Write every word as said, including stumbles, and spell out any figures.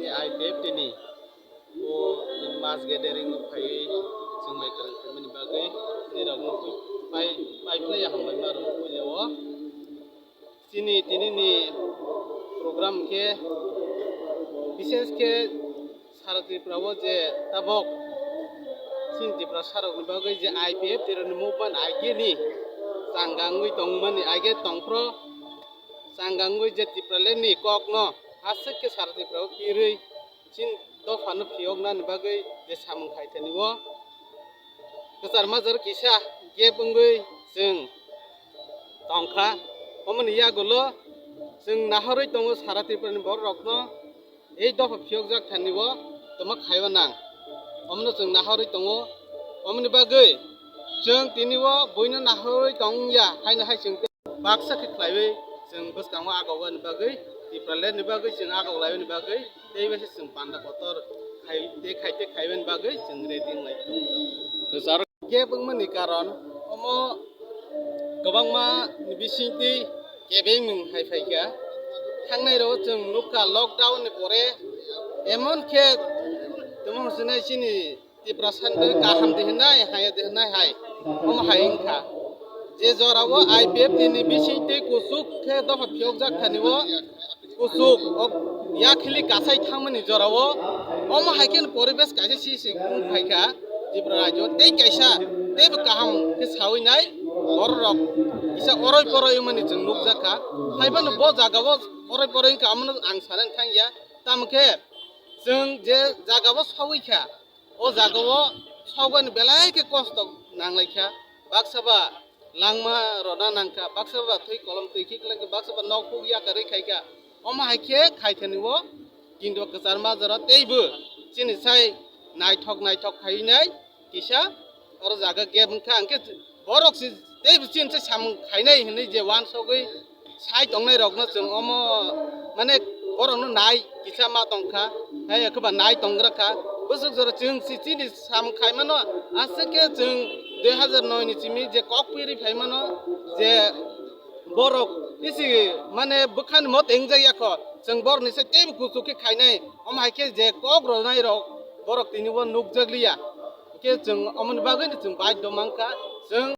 I P F T ni o mass gathering o phaiwi chwng bai kwrwng khaimani bagwi nirokno pai pai phlaiya hambai ma rw puilao. Chini tini ni program khe bishesh khe sara Tripura o je tabok chini Tripura sarok ni bagwi je I P F T rok ni movement aigeni changa wngwi tongmani aige tongphro changa wngwi je Tipraland ni kok no aswk khe sara Tripura o pirwi chini dopha no phiyokna ni bagwi je samung khai thani o kwchar major kisa gap wngwi chwng tongkha. Omoni yagulo chwng nahorwi tongo sara Tripura ni borok rok no ei dopha phiyokjak thani o tongma khaiwi nang. Omono chwng nahorwi tongo. Omoni bagwi chwng tini o buino nahorwi tong ya haino hai chwng baksa khe khlaiwi chwng bwskango agogani bagwi Tipraland ni bagwi chwng agok laimani bagwi tei bai se chwng panda kotor khai tei khai tei khaimani bagwi chwng ready wnglai tongo. Gap wngmani karon omo kwbangma bisingtwi kebengmung hai phaikha. Thangnai rok chwng nukha lockdown ni pore emon khe tamo hwnwi chini Tiprasa ni bagwi kaham di hwnai haya di hwnai hai omo hai wngkha. Je jorao I P F T ni bisingtwi kuchuk khe dopha phiyokjak thani o kuchuk o yakhili kasai thangmani jorao omo hai khe poribesh kaisa si se wng phaikha Tripura rajyo tei kaisa teibo kaham khe sawi nai borok rok kisa oroi poroi wngmani chwng nukjakha. Haiphano bo jagao oroi poroi wngkha, omono ang sanani thangya. Tamo khe chwng je jagao sawi kha, o jagao sogani belai khe kosto nanglaikha. Baksa ba langma rwna nangkha, baksa ba thwi kolom twi khiklaikha, baksa ba nok huk yakarwi khaikha. Omo hai khe khaithani o kintu kwchar majora teibo chini sai naithok naithok khainai kisa oro jaga gap wngkha. Hwnkhe borok se teibo chini sai samung khainai hinwi je wansogwi sai tongnai rokno chwng omo mane borokno nai kisa ma tongkha, hai khe ba nai tongra kha. Bwswk jora chwng si chini samung khaimano aswk khe chwng dui hazar noi ni simi je kok piri phaimano je borok isi mane bwkhani mo tengjakya kho, chwng borokni se teibo kuchuk khe khainai. Omo hai khe je kok rwnai rok borok tini o nukjakliya, hwnkhe chwng omoni bagwino chwng baidho mankha. Chwng